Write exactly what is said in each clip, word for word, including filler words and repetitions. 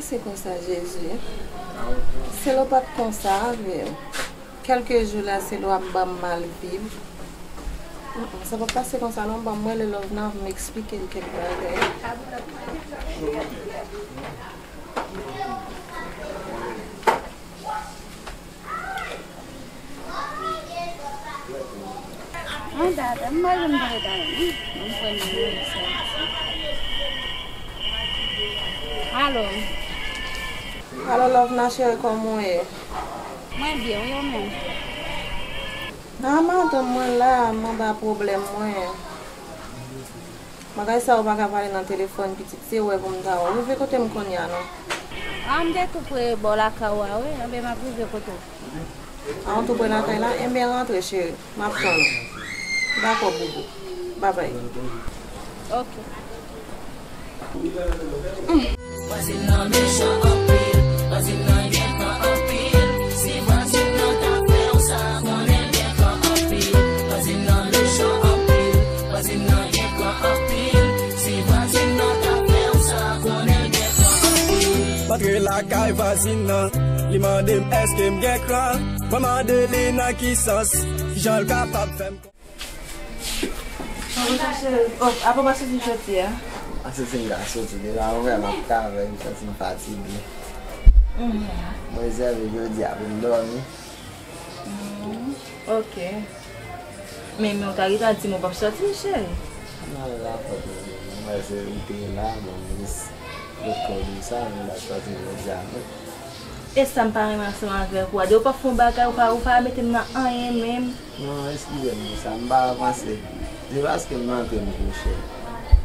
Se konsa, Jezi. Selo pa t konsa avè w. Kèlke jou la, Selo ap ban m mal viv. Mm, mm, sa pa pase konsa non, ban m rele Love nan, m eksplike l kèk bagay. Mwen dada, m pa janm tande tande, non. Mwen pran nimewo sa. Alo. Alo, Love nan cheri, kòman w ye? Mwen byen, wi, ou menm? A, madanm, mwen la, m anba pwoblèm mwen. Bagay sa ou pa ka pale nan telefòn, pitit, se wè pou m ta wè. Ou rive kote m kounye a, non? A, m te tou pre bò lakay ou a, wi. Anben, m ap rive kote w. A, ou tou pre lakay la? Enben, rantre, cheri. M ap tann ou. Dakò, boubou. Babay. Ok. Vwazin nan mechan anpil, vwazin nan gen kan anpil. Si vwazin nan ta fè w sa, konnen l gen kan anpil. Vwazin nan mechan anpil, vwazin nan gen kan anpil. Si vwazin nan ta fè w sa, konnen l gen kan anpil. M antre lakay vwazin nan, li mande m èske m gen kran. Mwen mande li nan ki sans, kijan l kapab fè m. Kòman sa, cheri? Oh, apa w pa soti jodi a? M pa soti, m ka soti. Deja, mwen vrèman ap travay, m santi m fatige. Mhm. Mwen rezève jodi a pou m dòmi. Mhm. Ok. Men, men w ta gentan di m ou p ap soti, cheri. Nan, la fòt mwen menm. Mwen se ou te la, bon, m jis met kò m sa, m pa t soti jodi a, non. E sa m pa renmen ansanm avèk ou a. Depi w p ap fè yon bagay, ou pa, ou pa mete m nan anyen menm. Non, eskize m pou sa. M pa panse. Se paske m rantre m kouche.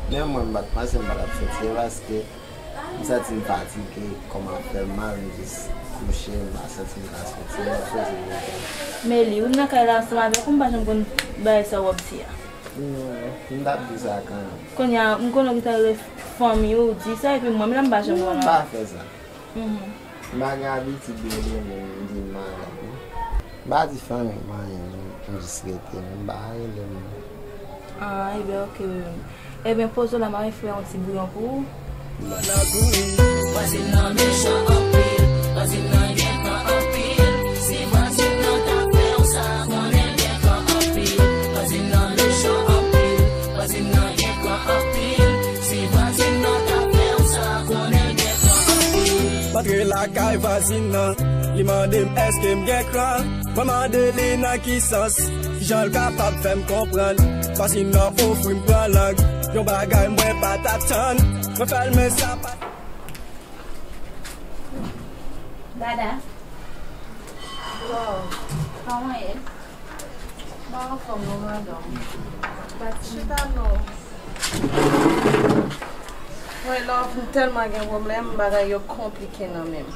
Menm mwen, m pa t panse m pa t ap soti. Se paske m santi m fatige, kò m ap fè m mal, m jis kouche, m pa santi m ka soti. M ap soti lontan. Meli, ou nan kay la ansanm avèk ou, m pa janm konn bagay sa w ap di a. Non, m t ap di sa kanmenm. Kounye a, m konnen w gentan rele fanmi w, di sa, epi mwen menm la, m pa janm wè w. Non, m pa fè sa. Mhm. M pa gen abitid rele moun, m di m malad, non. M pa di fanmi m anyen, non. M jis rete, non. M pa rele moun. Ah, ebyen, ok, wi. Ebyen, poze w la, m ap fè yon ti bouyon pou ou. Vwazin nan mechan anpil, vwazin nan gen kan anpil. Si vwazin nan ta fè w sa, konnen l gen kan anpil. Vwazin nan mechan anpil, vwazin nan gen kan anpil. Si vwazin nan ta fè w sa, konnen l gen kan anpil. M antre lakay vwazin nan, li mande m èske m gen kran. Mwen mande li nan ki sans, kijan l kapab fè m konprann. Vwazin nan ofri m pran lang, yon bagay mwen pa t atann. Mwen fè l men sa pa. Dada. Wow. Kòman ye? Mwen anfòm non, madanm. Chita non. Mwen, Love, m tèlman gen pwoblèm, bagay yo konplike nan men m.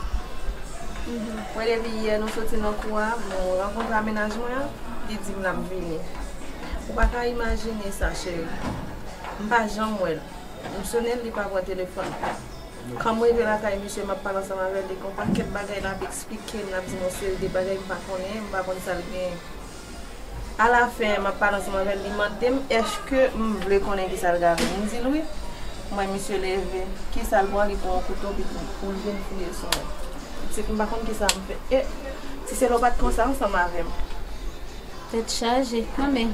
Mwen, depi yè nou soti nan kou a, mwen rankontre a mennaj mwen an, li di m l ap vini. Ou pa ka imajine sa, cheri. M pa janm wè l. M sone l, li pa pran telefòn. Kan m rive lakay misye, m ap pale ansanm avè l, li gen yon pakèt bagay l ap eksplike m, l ap di m yon seri de bagay m pa konnen, m pa konn sa l genyen. Alafen, m ap pale ansanm avè l, li mande m èske m vle konnen kisa l gade. M di l wi. Mwen, misye leve. Kisa l pran? Li pran yon kouto, epi pou l vin fouye sou mwen. Pitit, m pa konn kisa m fè. E, ti Selo pa t konsa ansanm avè m. Tèt chaje. Manmi,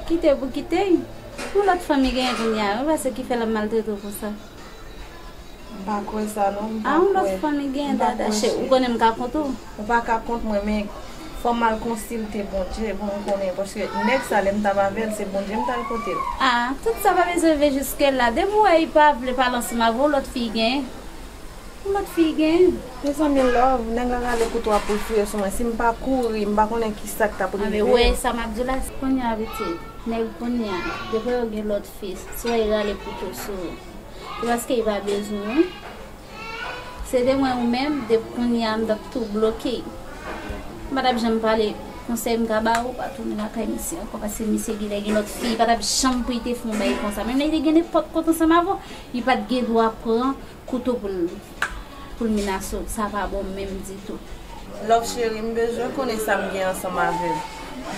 kite pou kite. Yon lòt fanmi genyen kounye a, wi, paske ki fè l ap maltrete w konsa. M pa kwè sa non, m pa kwè. A, yon lòt fanmi gen dada cheri, ou konnen m ka kont ou. Ou pa ka kont mwen, men fò m al konsilte Bondye pou m konnen, paske nèg sa, lè m t ap avè l, se Bondye m t al kote l. A, tout sa pa bezwen rive jiske la. Depi w wè li pa vle pale ansanm avè w, yon lòt fi genyen. Yon lòt fi genyen. Mezanmi, Love, nèg la rale kouto a pou l fouye sou mwen. Si m pa kouri, m pa konnen kisa k t ap rive. A, men ou wè sa m ap di w la, kounye a, pitit, nèg kounye a, depi yo gen lòt fi, si w wè yo rale kouto sou ou, se paske yo pa bezwen w. Se te mwen ou menm, depi kounye a, m t ap tou bloke. M pa t ap janm pale konsèy m ka ba ou, pa tounen lakay misye ankò, paske misye genlè gen lòt fi, li pa t ap janm pou li te fè yon bagay konsa. Menm lè li te gen nenpòt kont ansanm avè w, li pa t gen dwa pran kouto pou l, pou l menase w, sa pa bon menm ditou. Love cheri, m bezwen konnen sa m gen ansanm avè l.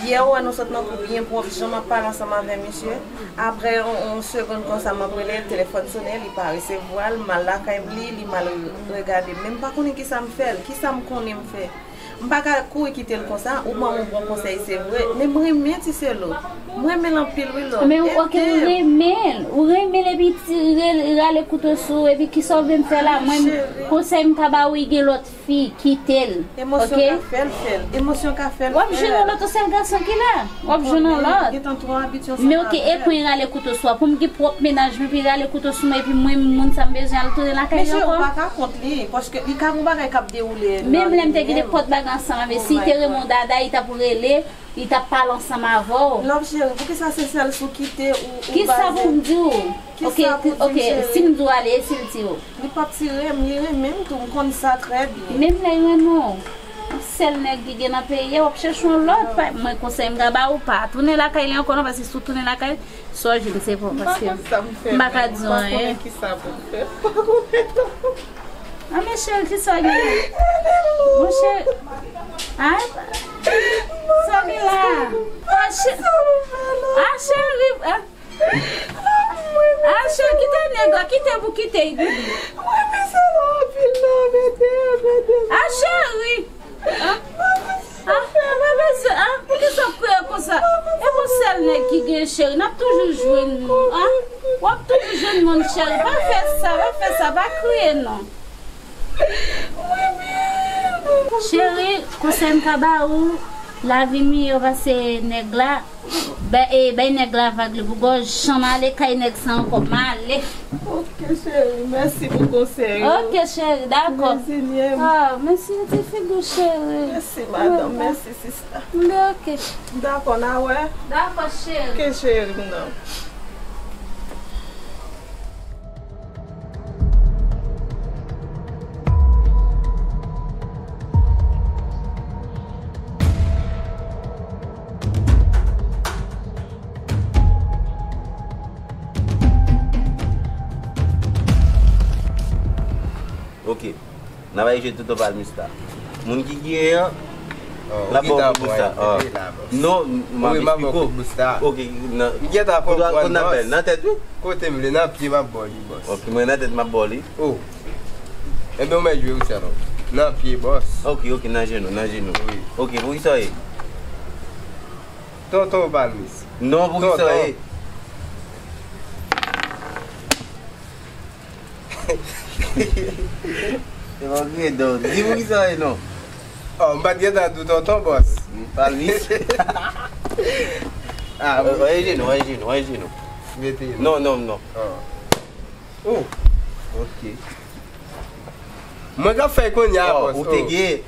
Yè ou wè nou sot nan kou byen pwòp, jan m ap pale ansanm avè misye. Apre yon, yon segonn konsa, m ap rele l, telefòn sonnen, li pa resevwa l, m al lakay li, li mal regade m. Men m pa konnen kisa m fè l, kisa m konnen m fè. M pa ka kouri kite l konsa, ou ban m yon bon konsèy, se vre, men m renmen Ti Selo. M renmen l anpil, wi, Lòd. Men, ok, ou renmen l, ou renmen l, epi ti, rale kouto sou ou, epi kisa w vle m fè la? Mwen, konsèy m ka ba ou, gen lòt fi, kite l. Emosyon ka fè l fè l. Emosyon ka fè l fè l. W ap jwenn yon lòt, ou sèl gason ki la. W ap jwenn yon lòt. Men ok, e kwen rale kouto sou a. Pou m gen pwòp mennaj mwen, epi rale kouto sou mwen, epi mwen, moun sa m bezwen al tounen lakay li ankò. Mesye, ou pa ka kont li, paske li ka gon bagay k ap dewoule nan li menm. Menm lè m te kite pòt bagay ansanm avè, si li te renmen w dada, li t ap rele, li t ap pale ansanm avè w. Love cheri, poukisa se sèl sou kite ou, ou baze? Kisa pou m di w? Ok, ok, si m di w ale, e si l tire w? Li p ap tire m, li renmen m tou, m konn sa trè byen. Menm lè l renmen w, sèl nèg ki gen nan peyi a, w ap chèche yon lòt. Mwen, konsèy m ka ba ou, pa tounen lakay li ankò non, paske si w tounen lakay li, sa w jwenn se pa w, paske m pa ka di w anyen. M pa konnen kisa pou m fè, m pa konnen non. A, men cheri, kisa w gen? Monchè, a, sa w gen la? A, chè-, a, cheri, a. A, cheri, kite nèg la, kite pou kite, doudou. Mwen, men sa la anpil non, mete, mete. A, cheri. A, a, a, pa bezwen, a, poukisa w ap kriye konsa? E pou sèl nèg ki gen cheri, n ap toujou jwenn nou, a. W ap toujou jwenn moun cheri, pa fè sa, pa fè sa, pa kriye non. Cheri, konsèy m ka ba ou, lavi miyò pase nèg la. Bay, e, bay nèg la vag li pou gòj, janm ale kay nèg sa ankò, m ale. Ok, cheri, mèsi pou konsèy ou. Ok, cheri, dakò. Rezinye m. Ah, mèsi, ti figi w, cheri. Mèsi, madanm, mèsi, sista. Mwen ok. Dakò, n a wè. Dakò, cheri. Ok, cheri m nan. Ok. N ap al jwe Toto Palmis la. Moun ki genyen an, l ap ba w kou bous la. Non, m ap eksplike w. Ok, nan, kote n ap fè l? Nan tèt, wi. Kote m vle, nan pye m ap ba w li, bòs. Ok, mwen nan tèt m ap ba w li. Oh. Enben, ou mèt jwe ou sèl. Nan pye, bòs. Ok, ok, nan jenou, nan jenou. Wi. Ok, poukisa w ye? Tonton Palmis. Non, poukisa w ye? Se pa vre, non. Di poukisa w ye, non. Oh, m pa t gentan di w tonton, bòs. Palmis. Ah, wi. Wè jenou, wè jenou, wè jenou. Mete. Non, non, non. Oh. Oh, ok. Mwen k ap fè kounye a, bòs. Ou te gen.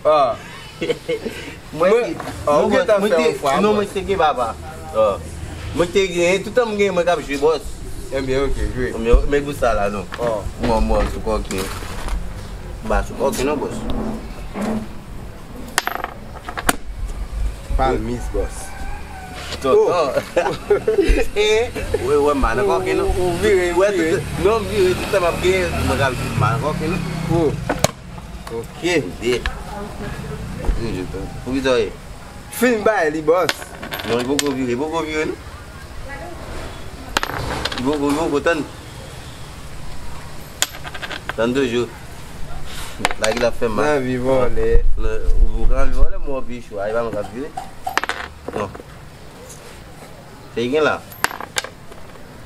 Ah. Mwen, mwen, ou gentan fè yon fwa, non, mwen te gen, papa. Ah. Mwen te gen, toutan m gen, mwen k ap jwe, bòs. Enben, ok, jwe. Men, men gou sa la, non. Oh. Mwen, mwen, sou kòken. M pa sou kòken, non, bòs. Palmis, bòs. Tonton. Ou wè m pa nan kòken, non. Ou vire, ou vire. Non, m vire, toutan m ap gen, mwen k ap jwe, m pa nan kòken, non. Ok. De. Poukisa w ye? Fin bay li, bòs. Non, li poko vire, li poko vire, non. Li poko, li poko tann. Tann toujou. Lagi l ap fè mal. Nan vi vòlè. Ou ka anvi vòlè, mwen anvi cho. A, e pa mwen k ap vire. Non. Sa gen la.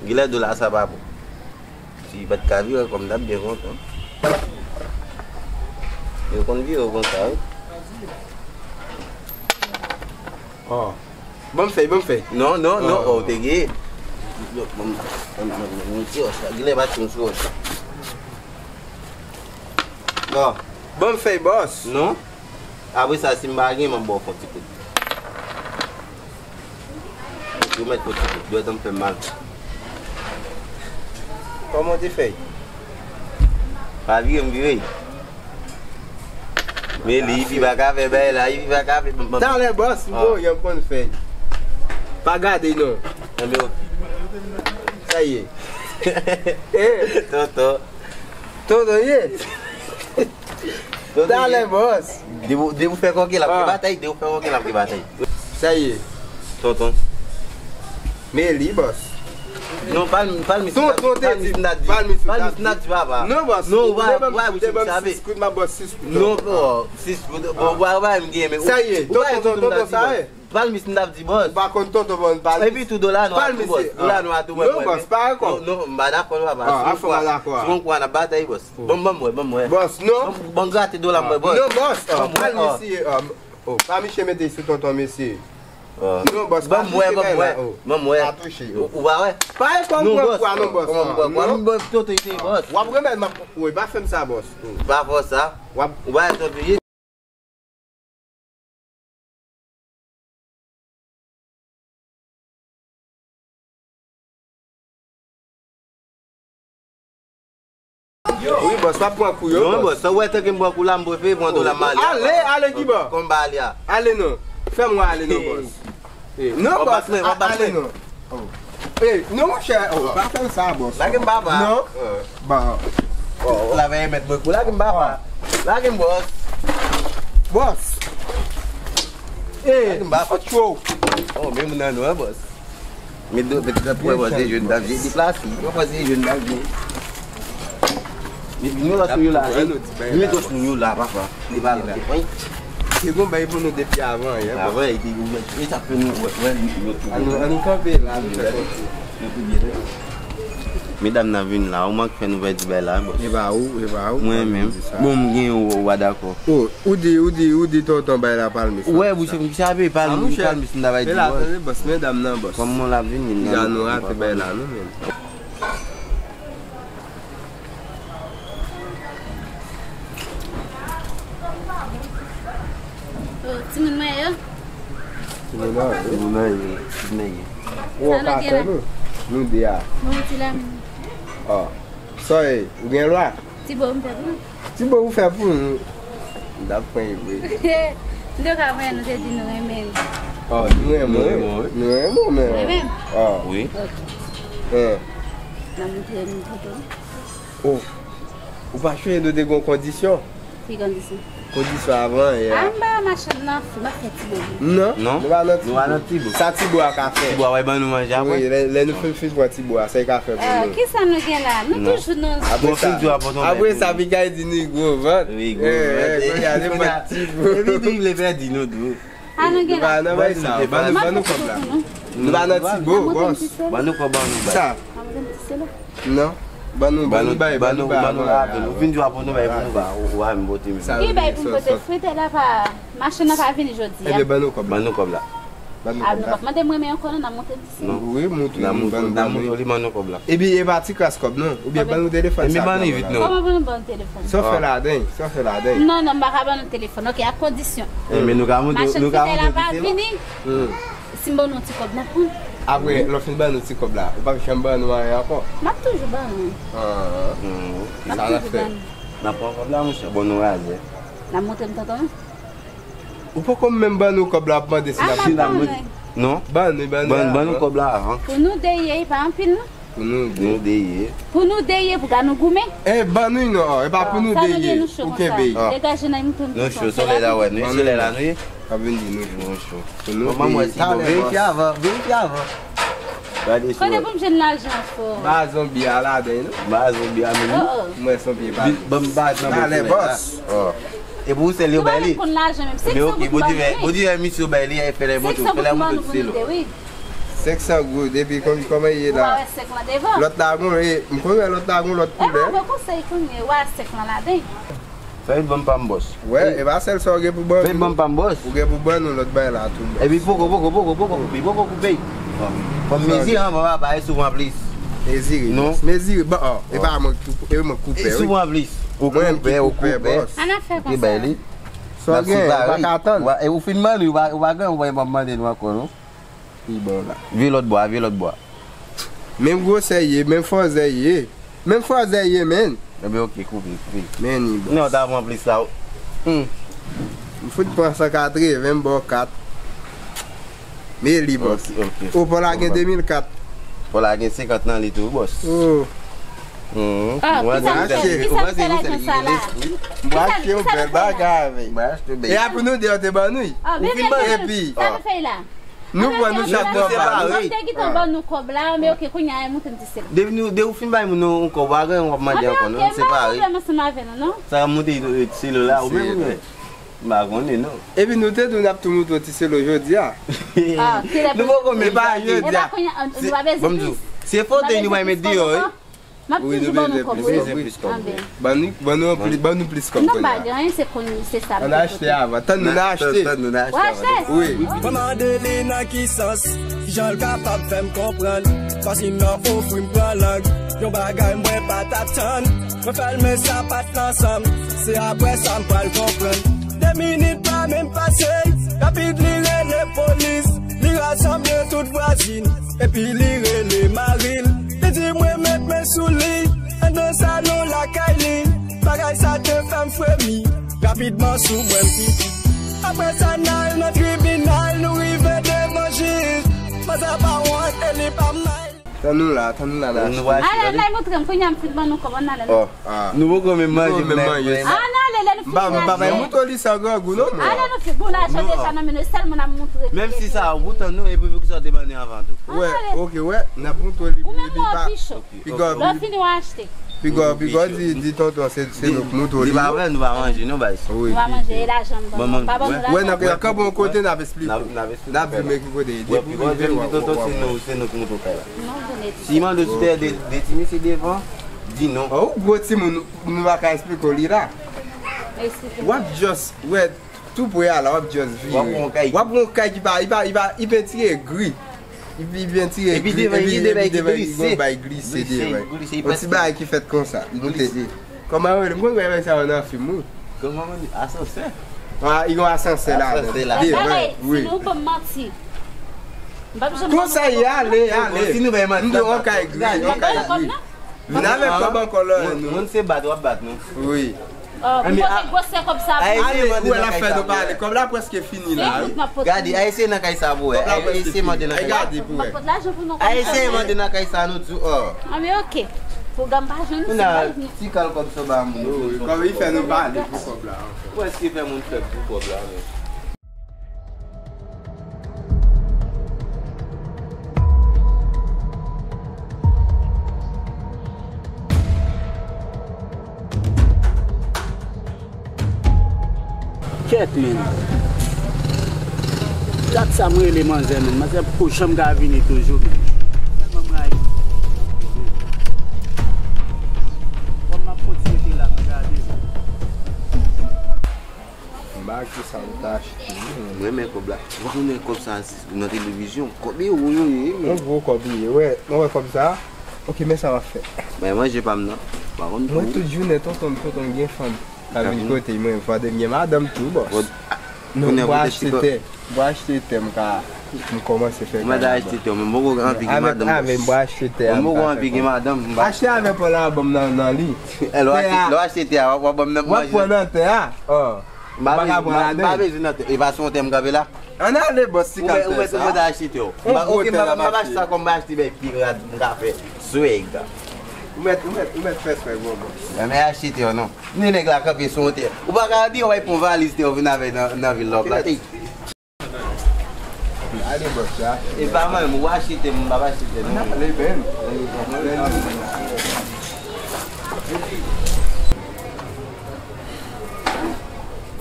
Gilè do la sa pa bon. Si pa t ka vire kòm dab, byen kontan. Yo konn vire konsa, wi. Oh. Ban m fèy, ban m fèy. Non, non, non, oh, ou te gen. Bon, bon, bon, bon, ti wòch la. Gilè pa ti wòch la. Bon. Ban m fèy, bòs. Non. Apre sa, si m pa gen, m ap ba w fon ti kout. Ou mèt fon ti kout. Dwèt an fè m mal. Kòman w te fè? Pa vire, m vire. Men li, Ipi pa ka fè bagay la, Ipi pa ka fè. Talè, bòs, m voye, m konn fè. Pa gade, non. Enben, ok. Sa ye. Eh. Tonton. Tonton ye. Talè, bòs. Depi w fè kòken, l ap gen batay. Depi w fè kòken, l ap gen batay. Sa ye. Tonton. Men li, bòs. Non, pa l, pa l misil. Tonton te di, pa l misil, pa l misil, papa. Non, bòs. Non, ou pa, ou pa bouche sabe. Kout ma bòs sis pou. Non, bò, sis pou. Bon, ou pa, ou pa m gen men. Sa ye, tonton, tonton, tonton, sa ye. Pa l misil, m t ap di, bòs. Ou pa konn tonton, bon, pa l. Epi tou dola nwa tou, bòs. Dola nwa tou, mwen. Non, bòs, pa ankò. Non, m pa dakò, papa. Ah, afò pa dakò. Si yon kwa n ap batay, bòs. Bon, bon, mwen, bon, mwen. Bòs, non. Bon, grate dola, mwen, bòs. Non, bòs. Pa l misil. Oh, pa miche mete sou tonton, mesye. Non, bòs, pa touche bagay la. Ban m wè, ban m wè. Pa touche. Ou pa wè? Pa e kòm pran pwa non, bòs. Kòman m pran pwa? Non, bòs, tonton, ite, bòs. W ap remèt m ap, wi, pa fè m sa, bòs. Pa fè w sa. W ap, ou pa wè tonton, ye. Wi, bòs, w ap pran kou yo, bòs. Non, bòs, sa w wè tanke m pran kou la, m prefere pran dola m ale. Ale, ale, Kiba. Kòm ba ale a. Ale non. Fè m wè ale non, bòs. Non, bòs, ale non. Eh, non, monchè, oh, pa fè sa, bòs. Lage m papa. Non. Bon. Lavè mèt mwen kou, lage m papa. Lage m, bòs. Bòs. Eh, lage m papa. Oh, men moun nan nou, bòs. Men do, men do, pou wè, bòs, se jwenn dam, je deplase. Mwen panse se jwenn dam, je. Men nou lòt moun yo la, nou lòt moun yo la, papa. Li pa la. Te gon bay pou nou depi avan yè. Avan, epi ou mèt, e sa fè nou wè, wè, nou, nou, nou, ann kanpe la, nou fè konsi. Medam nan vin la, ou mank fè nou pèdi bay la, bòs. E pa ou, e pa ou. Mwen menm. Bon, m gen ou, ou pa dakò. Oh, ou di, ou di, ou di tonton bay la palmis. Wè, bouche m ki chape, palmis, palmis m ta bay di, bòs. Tande, bòs, medam nan, bòs. Kòman l ap vini nan? Deja nou rate bay la, nou menm. Oh, timoun mwen yo? Timoun nan, timoun nan, timoun nan. Ou an ka fè nou? Nou de a. Mwen ti la. Oh. Sa e, ou gen lwa? Ti bo m fè pou nou. Ti bo ou fè pou nou. M t ap pran vre. M te ka pran, nou te di nou renmen l. Oh, nou renmen w, wi. Nou renmen w, men. Renmen m? Oh. Wi. Ok. Nan montre nou foto. Oh. Ou pa chonje nou te gon kondisyon? Ki kondisyon? Kondisyon avan yè. A, m pa machann nan, m ap fè ti bo. Non, non, nou pa nan ti bo. Sa ti bo a ka fè. Ti bo a, wè, ban nou manje apre. Wi, lè, lè nou fin, fin pran ti bo a, sa e ka fè pou nou. Kisa nou gen la? Nou toujou nan. Apre sa, apre sa, Mikay di nou gwo vant. Wi, gwo vant. Kounye a, nou pran ti bo. Epi tou, li vle pèdi nou tou. A, nou gen la. Nou pa nan bay sa, ban nou, ban nou kòb la. Nou pa nan ti bo, bòs. Ban nou kòb, ban nou bay. Sa. Non. Ban nou, ban nou bay, ban nou bay avan. Ou vin di w ap pote bay pou nou ba, ou a m pote menm. Ki bay pou m pote? Fritè la pa, machin nan pa vini jodi a. Ebyen, ban nou kòb la. Ban nou kòb la. A, nou p ap mande mwen, men ankò non, n a monte disi. Non. Wi, monte li, ban nou, ban nou. Li ban nou kòb la. Epi, e pa ti kras kòb non, oubyen ban nou telefòn sa. Epi ban nou vit non. Kòman pou nou ban nou telefòn? Sa w fè ladan, sa w fè ladan. Non, non, m pa ka ban nou telefòn, ok, ak kondisyon. Ebyen, nou ka monte, nou ka monte pito. Machin Fritè la pa vini. Si m ban nou ti kòb, n ap pran. Apre, lè w fin ban nou ti kòb la, ou p ap janm ban nou anyen ankò? M ap toujou ban nou. Ah. M ap toujou ban nou. N ap pran kòb la, monchè. Bon, nou razè. N ap montre m tonton. Ou poko menm ban nou kòb la, w ap mande si n ap. Non. Ban nou, ban nou. Ban nou kòb la avan. Pou nou de ye, pa anpil non. Pou nou de ye. Pou nou de ye, pou ka nou goumen. Eh, ban nou non, e pa pou nou de ye. Ou kenbe. Degaje nan mouton. Nou cho, solèy la wè nou, solèy la nou ye. Ap vin di nou cho. Cho. Pou nou de ye. Verifye avan, verifye avan. Kote pou m jwenn lajan fò? Ba zonbi a ladan non. Ba zonbi a menm. Mwen zonbi pa. Ban m ba nan bòs. Epi ou sèl yo bay li. Mwen konn lajan menm. Men ok, Bondye fè, Bondye fè misye bay li, fè lè moto, fè lè moto se lò. Senk san goud, epi kòman, kòman ye la? Lòt la gon, e, m konn wè lòt la gon lòt koulè. E pa bon konsèy kounye, w a senk lan ladan. Fè vit ban m pa m bòs. Wè, e pa sèl sa w gen pou ban nou. Fè vit ban m pa m bòs. Ou gen pou ban nou lòt bay la tou, bòs. Epi poko, poko, poko, poko koupe, poko koupe. Fò m mezi an, papa, pa e souvan plis. Mezire, bòs. Mezire, ban, e pa mwen ki koupe, e mwen koupe, wi. Souvan plis. Ou koupe, ou koupe. An ap fè konsa. Sa w gen, ou pa ka tann. E ou fin ban nou, ou pa, ou pa gen, ou pa mande nou ankò, non. Li bon la. Vye lòt bò a, vye lòt bò a. Menm gwosè ye, menm fòzè ye. Menm fòzè ye, menn. Ebyen, ok, koupe, koupe. Men li bon. Non, ta pran plis la. Hmm. M fout pran san katreven, m ba w kat. Men li bon. Ok, ok. O, Pòl la gen de mil kat. Pòl la gen senkant nan li tou, bòs. Oh. Mhm. Ah, mwen kisa m fè, kisa m fè lajan sa la? Mwen achte yon bèl bagay avè l. Mwen achte bèl. E apre nou deyò te ban nou. Ah, bebe, epi sa nou fè la? Nou pran nou chak nan pa nou. Mwen te gentan ban nou kòb la, men ok, kounye a, montre m ti selo. Depi nou, depi ou fin bay moun yon kòb, pa gen w ap mande ankò, non, se pare. Mwen pa gen pwoblèm ansanm avè nou, non. Sa ap monte ti selo la, ou menm ou menm. M pa konnen, non. Epi nou te di w n ap tou montre w ti selo jodi a. Ah, kilè nou poko menm pale jodi a. Epa kounye a, nou pa bezwen plis. Se fotèy nou bay met deyò, wi. M ap toujou ban nou kòb, wi. Anben. Ban nou, ban nou plis, ban nou plis kòb kounye a. Non, pa gen anyen, se konn, se sa m te pote. Ann achte avan. Tann nou nan achte. Tann nou nan achte avan. Wi. Mwen mande li nan ki sans, kijan l kapab fè m konprann. Paske nan ofri m pran lang, yon bagay mwen pa t atann. Mwen fè l men sa pa t ansanm, se apre sa m pral konprann. De minit pa menm pase, rapid li rele polis, li rasanble tout vwazin. Epi li rele mari l, li di mwen met men sou li, anndan salon lakay li. Bagay sa te fè m fremi, rapidman sou mwen m pitit. Apre sa n al nan tribinal, nou rive devan jij. Manzè pa wont e li pa mal. Tann nou la, tann nou la, n a achte. Alè, ann al montre m, kounye a m fin ban nou kòb, ann ale non. Nou poko menm manje, menm manje. Ann ale, lè nou fini n a achte. M pa bay mouton li san grangou non, mwen. Alè nou fin, bon, lajan deja nan men nou, sèl moun ap montre. Menm si sa, ou tann nou, epi poukisa w te ban nou anvan tou? Wè, ok, wè, n ap montre li. Ou menm mwen pi cho. Lè w fini w achte. Piga, piga, di, di tonton, se, se nou k montre li. Li pa vle, nou pa manje, non, baz. Nou pa manje, e lajan m ban nou. Pa ban nou lajan. Wè, nan, nan kanpe yon kote, n ap esplike w. N ap di w men ki kote li. Wè, piga, di tonton, se nou, se nou k montre w kay la. Si mande w si te de, de ti mesye devan, di non. Ou gwo timoun, nou pa ka esplike w li la. W ap just, wè, tou pre a la, w ap just vire. W ap wè yon kay ki pa, li pa, li pa, li pentire gri. Li pentire gri, epi devan, li gen de bagay ki glise devan. Yon ti bagay ki fèt konsa. Li moute. Kòman yo rele? M konn wè bagay sa yo nan fim, wi. Kòman yo rele? Asansè. Ah, li gen yon asansè la. Asansè la. Devan, wi. Si nou ban m manti. M p ap janm ban nou kòb. Konsa, ale, ale. Si nou bay manti, m di yon kay gri, yon kay gri. Vin avèk kòb ankò lè nou. Moun se bat, w ap bat nou. Wi. Oh, pou kote gwosè kòb sa pou. Ale, ou wè l ap fè nou pale. Kòb la prèske fini la, wi. Gade, Ayisyen nan kay sa pou wè. Ayisyen mande nan kay sa. Ayisyen mande nan kay sa, nou di w, oh. Ah, men ok. Pwogram pa jwenn ti kal kòb sa ba moun. Wi, kòb li fè nou pale pou kòb la. Ou wè sa ki fè moun fèb pou kòb la, men. Kèt, men. Dat sa m rele manzè, men. Manzè poko janm ka vini toujou, men. Tèlman m rayi. Kòm m ap kontinye rete la, men gade. M pa ki sa m ta achte, non. M renmen kòb la. Ou pa konnen kòb sa nan televizyon. Kòb ewo yo ye, men. Yon gwo kòb li ye. Wè, mwen wè kòb sa. Ok, men sa m ap fè. Bay manje pa m nan. Pa konn tou. Mwen tout jounen tonton m, tonton m gen fanm. Pa vin kote mwen, fò de m gen madanm tou, bòs. Non, m pral achte tè. M pral achte tè, m ka, m kòmanse fè kay la. Ou mèt achte tè, men m poko anvi gen madanm, bòs. Avè m, m pral achte tè a, m ka fè kòb. Mwen m poko anvi gen madanm, m pa. Achte avè Paul la, ban m nan, nan li. Lè w achte, lè w achte tè a, w ap ban m nan manje. W ap pran nan tè a. Oh. M pa bezwen, m pa bezwen nan tè. E pa sou yon tè m kanpe la. Ann ale, bòs, ti kal tè sa. Ou mèt, ou mèt achte tè w. M pa, ok, m pa, m pa achte sa kòm m achte bèl pi rad, m ka fè swag. Ou mèt, ou mèt, ou mèt fè swag, bon, bòs. Mwen achte tè w, non. Ni nèg la kanpe sou yon tè. Ou pa ka di, w ap pran valiz tè w vin avè nan, nan vil la, w plante. Ale, bòs la. E pa mwen, m w achte tè, m pa achte tè, non. Ale, ben.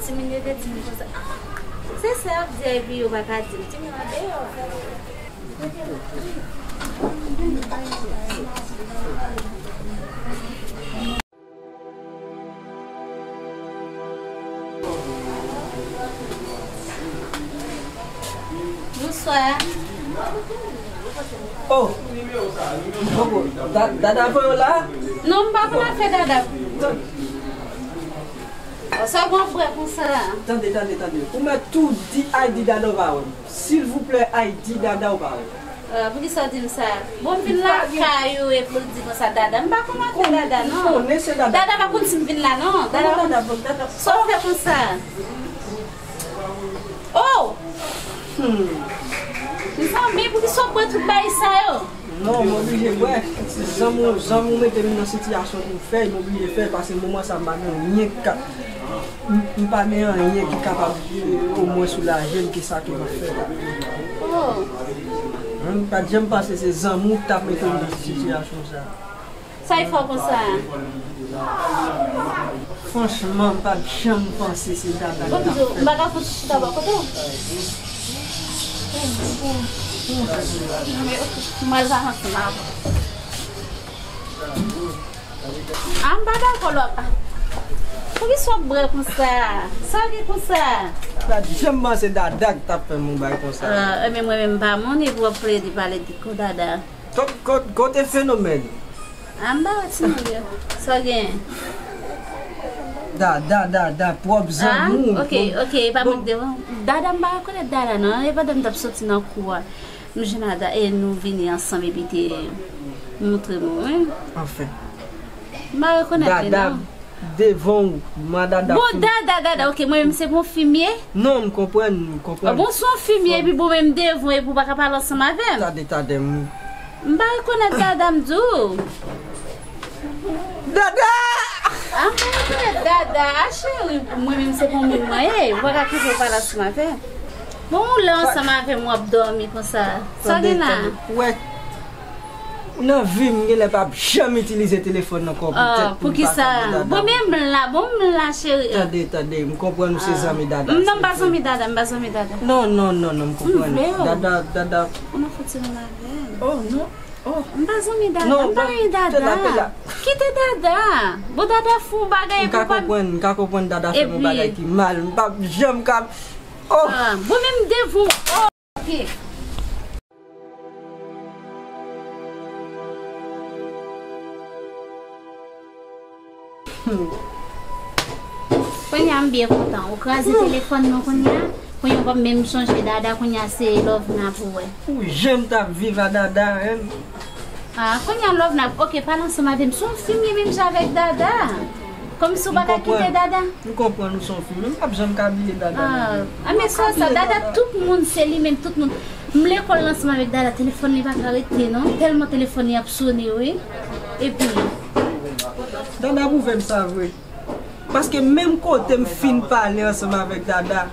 Timoun yo te di m konsa, ah, se sa y ap di, epi yo pa ka di m. Timoun yo deyò. Bonswa. Oh! Bonswa. Da-, Dada voye w la? Non, m pa konn afè Dada. Sa w gon frè konsa? Tande, tande, tande. Ou mèt tou di Aydi Dada w pa wè m. Silvouplè, Aydi Dada w pa wè m. Ah, poukisa w di m sa? Bon, m vin lakay ou epi w di konsa Dada. M pa konn afè Dada, non. Dada pa konn si m vin la, non. Dada pa konn. Sa w fè konsa? Oh! Hmm. Mezanmi, poukisa w pran tout bagay sa yo? Non, m oblije, wè, si zanmi w, zanmi w mete m nan sitiyasyon pou m fè, m oblije fè, paske moman sa m pa gen anyen k ka, m, m pa gen anyen ki kapab, eh, omwen soulaje m ke sa ke m ap fè la. Oh. M pa t janm panse se zanmi w k t ap mete m nan sitiyasyon sa. Sa y fè w konsa? Franchman, m pa t janm panse se Dada ki t ap fè. M pa ka fout chita bò kote w. M al pa ansanm avè w. A, m pa dakò lòt. Poukisa w ap bwè konsa? Sa w gen konsa? M pa t janm panse Dada ki t ap fè m yon bagay konsa. Ah, ebyen, mwen menm m pa moun epi w ap plede pale de kou Dada. Kot, kot, kote fenomèn? A, m pa wè timoun yo. Sa w gen? Dada, Dada, pwòp zanmi w. Ah, ok, ok, e pa mwen k devan. Dada, m pa rekonèt Dada, non. E pandan m t ap soti nan kou a, m jwenn Dada, e nou vini ansanm epi te montre mwen, wi. Anfen. M pa rekonèt li, non. Devan w, mwen Dada. Bon, Dada, Dada, ok, mwen menm se bon fi m ye? Non, m konprann, m konprann. Bon, se yon fi m ye, epi bon, menm devan, epi w pa ka pale ansanm avè m. Tande, tande, m. M pa rekonèt Dada, m di w. Dada! A, m pa rekonèt Dada, a, cheri, mwen menm se bon moun mwen ye, w pa ka kite w pale ansanm avè m. Bon, ou lè ansanm avè m, w ap dòmi konsa. Sa gen la? Tande, tande. Wè. Nan vi m, m genlè p ap janm itilize telefòn nan kò pou tèt pou m pa tande Dada. Bon, men m la, bon, m la, cheri. Tande, tande, m konprann ou se zanmi Dada. Non, m pa zanmi Dada, m pa zanmi Dada. Non, non, non, non, m konprann. Dada, Dada. Ou nan fouti nan lavi. Oh, non. Oh. M pa zanmi Dada, m pa zanmi Dada. Kite Dada. Bon, Dada fè yon bagay pou pa. M ka konprann, m ka konprann Dada fè yon bagay ki mal. M p ap janm ka. Oh. Ah, bon, men m devan w. Oh. Ok. Kounye a m byen kontan. Ou kraze telefòn nan kounye a. Kounye a ou p ap menm sonje Dada, kounye a se Lovena pou wè. Ou janm t ap viv a Dada, hein? Ah, kounye a Lovena, ok, pale ansanm avè m. Se yon fi m ye menm jan avèk Dada. Kòmsi w pa ka kite Dada? M konprann ou se yon fi, men m p ap janm ka bliye Dada nan vi m. Ah, men sa, sa, Dada, tout moun se li menm, tout moun. M lekòl ansanm avèk Dada, telefòn li pa ka rete, non. Tèlman telefòn li ap sone, wi. Epi Dada pwouve m sa vre. Paske menm kote m fin pale ansanm avèk Dada,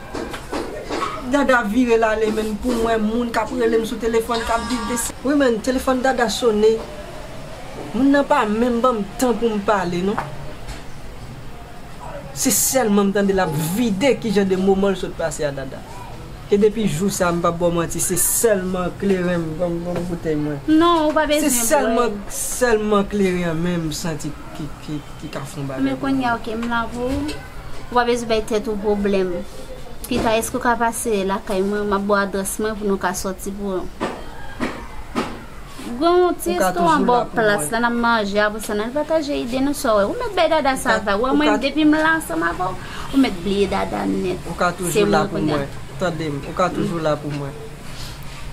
Dada vire l ale, men pou m wè moun k ap rele m sou telefòn, k ap di de. Wi, men telefòn Dada sone. Moun nan pa menm ban m tan pou m pale, non. Se sèlman m tande l ap vide kijan de moman l sot pase a Dada. E depi jou sa, m p ap ba w manti, se sèlman kleren m, ban m, ban m boutèy mwen. Non, ou pa bezwen bwè. Se sèlman, sèlman kleren an menm m santi ki, ki, ki ka fè yon bagay pou mwen. Men kounye a, ok, m la pou ou. Ou pa bezwen bay tèt ou pwoblèm. Pita, èske w ka pase lakay mwen? M ap ba w adrès mwen pou nou ka sòti pou Gon ti restoran bò plas la, n ap manje, apre sa, n al pataje ide nou, sa w wè. Ou mèt bay Dada sa vag. Ou wè mwen, depi m la ansanm avè w, ou mèt bliye Dada nèt. Ou ka toujou la pou mwen. Tande m, ou ka toujou la pou mwen.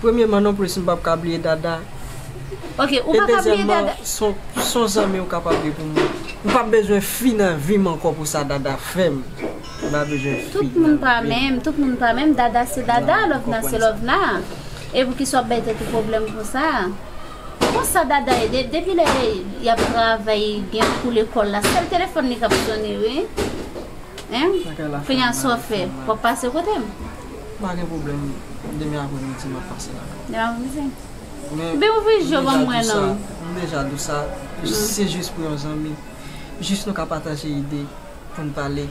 Premyeman, non plis, m p ap ka bliye Dada. Ok, ou pa ka bliye Dada. E dezyèmman, s on, s on zanmi ou kapab ye pou mwen. M p ap bezwen fi nan vi m ankò pou sa Dada fè m. M pa bezwen fi nan vi m. Tout moun pa menm, tout moun pa menm. Dada se Dada, Lovna se Lovna. E poukisa w ap bay tèt ou pwoblèm konsa? Konsa Dada ye, de-, depi lè y ap travay, gen kou lekòl la, sèl telefòn li k ap sone, wi. Hein? Kounye a sa w fè? W ap pase kote m? Pa gen pwoblèm, demen apremidi m ap pase lakay. Demen apremidi? Men ouvri je w ban mwen non. M deja di w sa, se jis pou yon zanmi. Jis nou ka pataje ide. Pou n pale.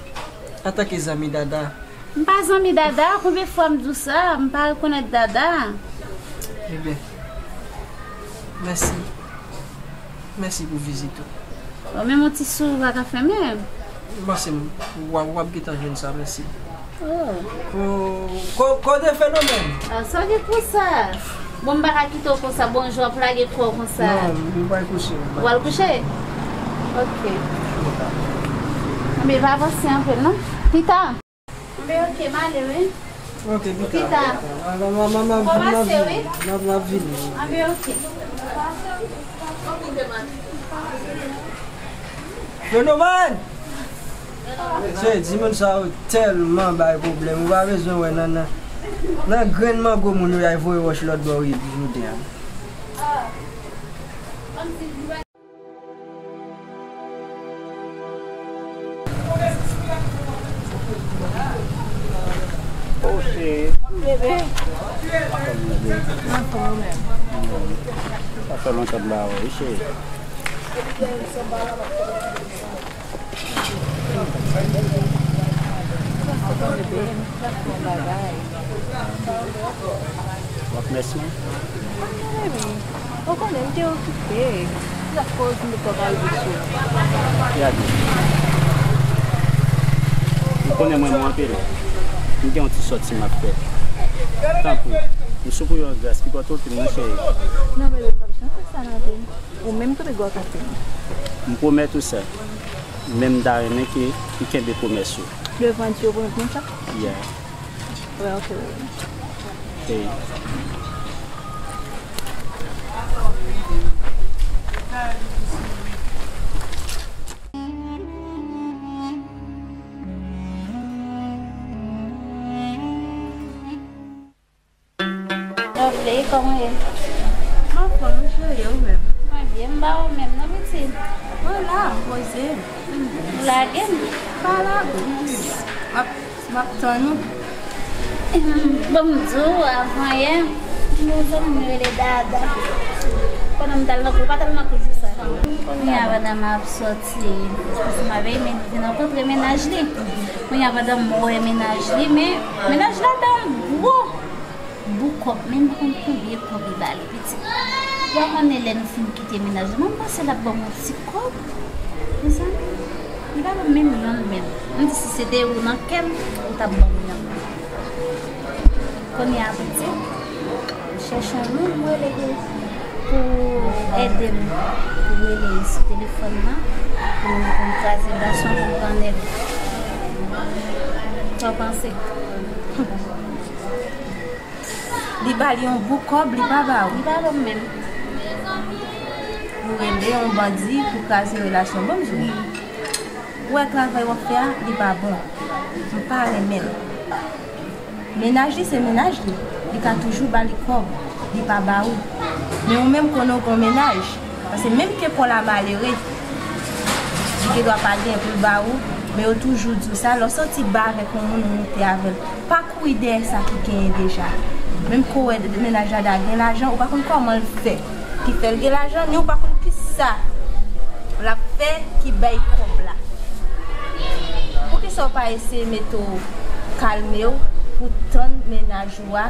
Antanke zanmi Dada. M pa zanmi Dada, konbyen fwa m di w sa, m pa rekonèt Dada. Ebyen, mèsi. Mèsi pou vizit ou. Bon, menm yon ti souri pa ka fè menm. M panse w ap, w ap gentan jwenn sa, mèsi. Oh. Ko-, ko-, kote fenomèn? Ah, sa w gen konsa? Bon, m pa ka kite w konsa, bon jan w ap lage kò w konsa. Non, m pral kouche. W al kouche? Ok. Anben, pa avanse anpil, non. Pita. Anben, ok, m ale, wi. Ok, pita. Pita. Fò pase, wi. M ap, m ap vini. Anben, ok. Fenomèn! Se, timoun sa yo tèlman bay pwoblèm. Ou pa bezwen wè nan, nan, nan grenn mango moun yo y al voye wòch lòt bò rivyè jodi a. Anfòm ou menm? Sa fè lontan m pa wè w, wi, cheri. Anfòm, bebe, m t ap fè yon bagay. W ap mès mwen? Anfòm, bebe. Ou konnen m te okipe. Sa koz m te twò pa rive sou ou. Gade. Ou konnen mwen renmen w anpil. M gen yon ti sòti m ap fè. Tanpri, m sou pou yon gras ki pòte w vin nan cheri. Non, bebe, m p ap janm fè sa nan vi m. Ou menm tou, bebe, w ap fè m. M pwomèt ou sa. Men m ta renmen ke ou kenbe pwomès ou. Devan Dye, ou pwomèt mwen sa? Yeah. Wè, ok, bebe. Hey. Lovely, kòman w ye? Anfòm, wi, cheri, ou menm? Mwen byen, m ba ou menm, non, pitit? Mwen la, poze m. Ou lage m? Pa lage w, pitit. M ap M ap tann ou. Bon, m di w, avan yè, yon zanmi m rele Dada. Pandan m t al nan kou, ou pa t al nan kou jou sa. Kounye a, pandan m ap sòti ansanm avè l, men li vin rankontre mennaj li. Kounye a, pandan m wè mennaj li, men mennaj la bay yon gwo bout kòb, men m pa konn konbyen kòb li ba li, pitit. Ou pa konnen lè nou fin kite mennaj la, mwen m panse l ap ban m yon ti kòb. Mezanmi, li pa ban m menm yonn menm. M di si se te ou nan kè m, ou t ap ban m yonn. Kounye a, pitit, m chèche yon moun m rele pou, pou ede m. Pou rele sou telefòn nan, pou, pou m kraze relasyon pou m grannen l. Sa w panse? Li ba li yon bout kòb, li pa ba ou. Li pa ban m menm. Ou rele yon bandi pou kraze relasyon. Bon, m di w. Ou wè travay w ap fè a, li pa bon. M pa renmen l. Mennaj li se mennaj li. Li ka toujou ba li kòb. Li pa ba ou. Men ou menm konnen w gon mennaj. Paske menm ke kò la malere, li gen dwa pa gen pou l ba ou, men yo toujou di w sa, lè w santi ba avèk yon moun, ou moute avè l. Pa kouri dèyè sa ki genyen deja. Menm ke w wè mennaj la da gen lajan, ou pa konn kòman l fè ki fè l gen lajan, ni ou pa konn kisa l ap fè ki bay kòb la. Poukisa w pa eseye mete w kalme w pou tann mennaj ou a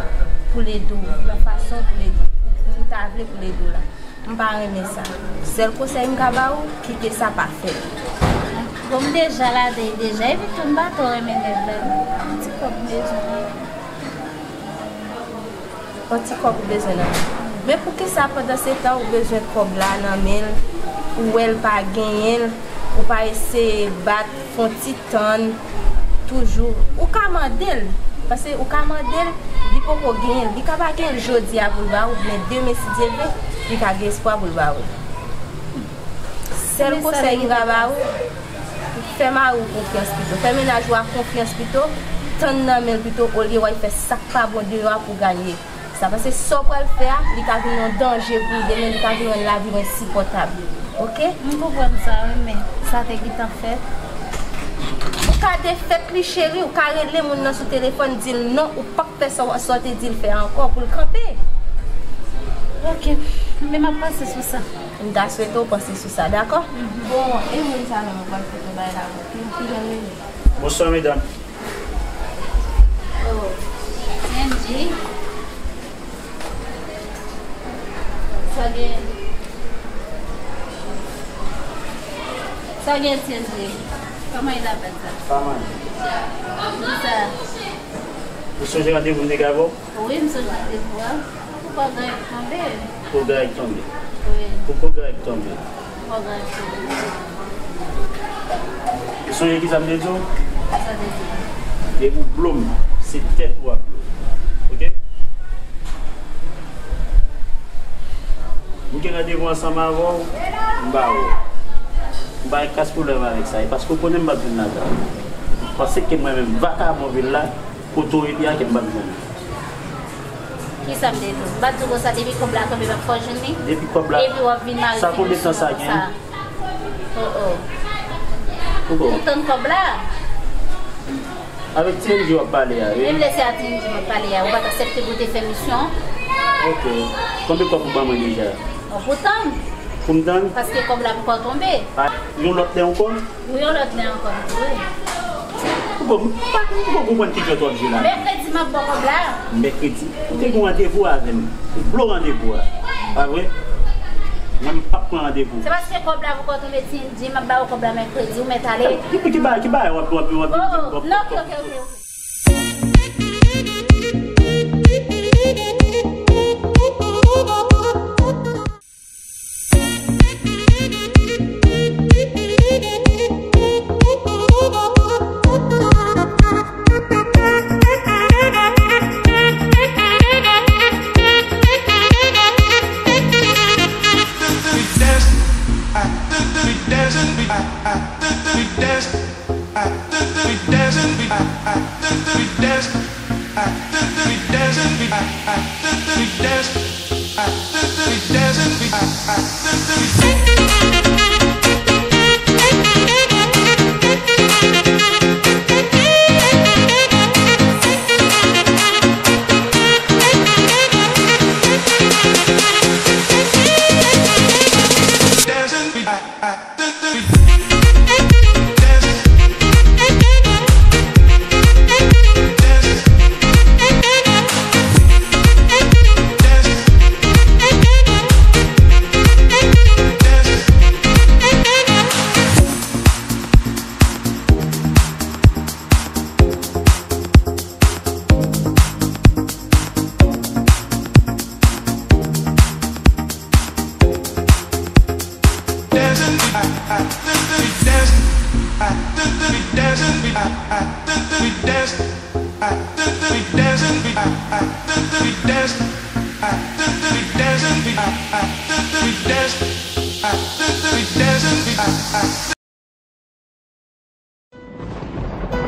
pou l ede w nan fason pou l ede w, pou ou ta vle pou l ede w la? M pa renmen sa. Sèl konsèy m ka ba ou, kite sa pa fèt. Bon, m deja ladan l deja, epi tou m pa twò renmen nèg la non. Yon ti kòb m bezwen. Yon ti kòb ou bezwen nan men l. Men poukisa pandan se tan ou bezwen kòb la nan men l, ou wè l pa genyen l, ou pa eseye bat, fè yon ti tann toujou. Ou ka mande l, paske ou ka mande l, li poko genyen l. Li ka pa genyen l jodi a pou l ba ou, men demen, si Dye vle, li ka gen espwa pou l ba ou. Sèl konsèy m ka ba ou, fè mari w konfyans pito. Fè mennaj ou a konfyans pito, tann nan men l pito, olye w al fè sa k pa bon deyò a pou w gade sa, paske sa w pral fè a, li ka vin yon danje pou ou demen, li ka vin rann lavi w ensipòtab. Oke? M konprann sa, wi, men sa te gentan fèt. Ou ka defèt li, cheri, ou ka rele moun nan sou telefòn, di l non, ou p ap fè sa w, sa w te di l fè ankò pou l kanpe. Oke, men m ap panse sou sa. M ta swete w panse sou sa, dakò? Bon, e moun sa menm, ou pral fout yon bagay la, oke? Ki jan l rele? Bonswa, medam. Oh, Angie. Sa gen. Sa gen, Angie. Kòman e lapèn sa? Pa mal. Ki sa? Ou sonje randevou m te gen avè w? Wi, m sonje randevou a. Pou kò Greg tonbe. Pou Greg tonbe. Wi. Pou kò Greg tonbe. Pou kò Greg tonbe. Ou sonje kisa m te di w? Kisa w te di? Depi w blo m, se tèt ou ap blo. Oke? M gen randevou ansanm avè w, m ba ou. M pa gen kras pwoblèm avèk sa. E paske w konnen m p ap vin lakay ou. Paske mwen menm, vakabon vil la, kote w ye a ke m p ap jwenn ou. Kisa m te di w? M pa t di w konsa depi kòb la tonbe m ap fè w jwenn li? Depi kòb la, epi w ap vin mare sa, konbyen tan sa gen? Oh, oh. Ou tann kòb la? Avèk T N J w ap pale a, wi. Menm lè se a T N J m ap pale a, ou pa t aksepte pou te fè misyon? Ok. Konbyen kòb ou ban mwen deja? Bon, pou tann. Pou m tann? Paske kòb la poko tonbe. A, yon lòt lè ankò? Wi, yon lòt lè ankò, m di wi. Bon, m pa, m pa konprann ki jwèt w ap jwe la. Mèkredi, m ap ba w kòb la. Mèkredi? Ou te gen randevou avè m. Ou blo randevou a. Pa vre? Mwen, m p ap pran randevou. Se paske kòb la poko tonbe, Tindy, m ap ba w kòb la mèkredi, ou mèt ale. Ki, ki bagay, ki bagay w ap, w ap, w ap, w ap, w ap, non, ok, ok, ok, ok.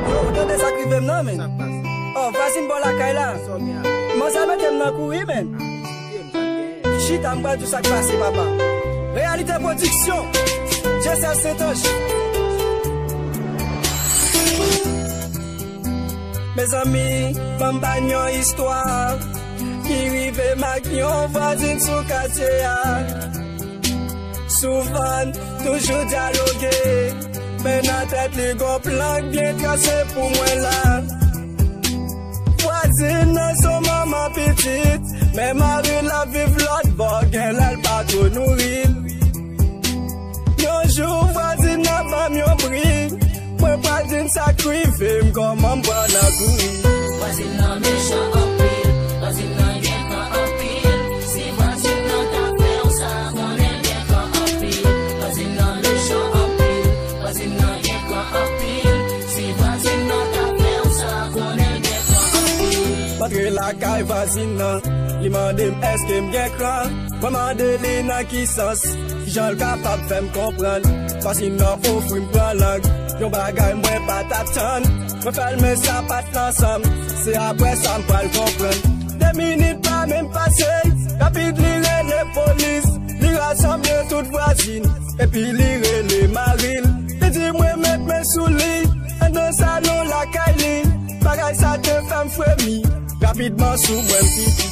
Yo, ou tande sa k rive m nan, men? Sa k pase? Oh, vwazin bò lakay la. Sa w gen a? Manzè mete m nan kouri, men. Ah, kite m, sa k gen? Chita, m pral di w sa k pase, papa. Réalité Production, Dieuseul Saint-Ange. Mezanmi, ban m ba n yon istwa ki rive m ak yon vwazin sou katye a. Souvan, toujou dyaloge, men nan tèt li gon plan k byen trase pou mwen la. Vwazin nan se yon manman pitit, men mari l ap viv lòt bò, genlè l pa twò nouri l. Yon jou, vwazin nan ban m yon bri, mwen pral di n sa k rive m, kòman m pran nan kouri. Vwazin nan mechan anpil, vwazin nan gen kan anpil. Si vwazin nan ta fè w sa, konnen l gen kan anpil. Vwazin nan mechan anpil, vwazin nan gen kan anpil. Si vwazin nan ta fè w sa, konnen l gen kan anpil. M antre lakay vwazin nan, li mande m èske m gen kran. Mwen mande li nan ki sans, kijan l kapab fè m konprann. Vwazin nan ofri m pran lang, yon bagay mwen pa t atann. Mwen fèmen sapat l ansanm, se apre sa m pral konprann. De minit pa menm pase, rapid li rele polis. Li rasanble tout vwazin, epi li rele mari l. Li di mwen met men sou li, anndan salon lakay li. Bagay sa te fè m fremi, rapidman sou mwen m piti.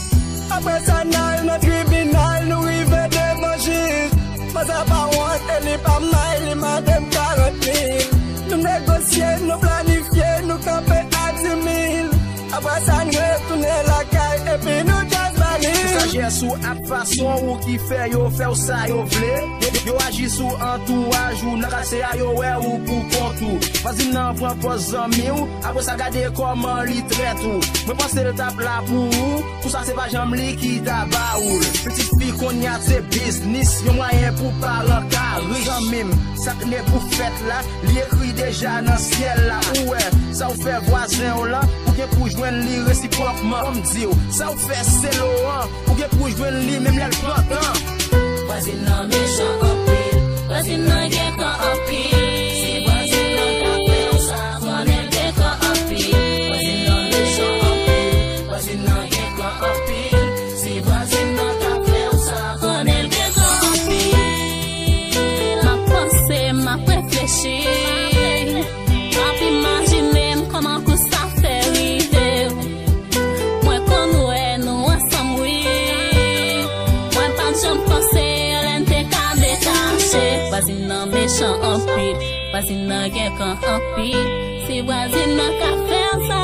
Apre sa, n al nan tribinal, nou rive devan jij. Manzè pa wont e li pa may, li mande m karant mil. Nou negosye, nou planifye, nou kanpe a di mil. Apre sa, n retounen lakay, epi nou just ba li. Se sajès ou ak fason ou ki fè yo fè w sa yo vle. Yo, yo aji sou antouraj ou, nan katye a yo wè ou pou kont ou. Vwazin nan pran pòz zanmi w, apre sa gade kòman li trèt ou. Mwen panse l t ap la pou ou, pou sa se pa janm li ki ta ba ou l. Pitit fi konnya se biznis, yon mwayen pou paran ka rich. Zanmi m, sa k ne pou fèt la, li ekri deja nan syèl la. Ou wè, sa w fè vwazen w lan, ou gen pou jwenn li resipwòkman. Ban m di w, sa w fè Selo an, ou gen pou jwenn li menm lè l pantan. Vwazin nan mechan anpil, vwazin nan gen kan anpil. Si vwazin nan ta fè w sa, konnen l gen kan anpil. Vwazin nan mechan anpil, vwazin nan gen kan anpil. Si vwazin nan ta fè w sa, konnen l gen kan anpil. M ap panse, m ap reflechi. M ap imajine m kòman kou sa fè rive. Mwen konn wè nou ansanm, wi. Chan anpil, vwazin nan gen kan anpil. Si vwazin nan ka fè sa,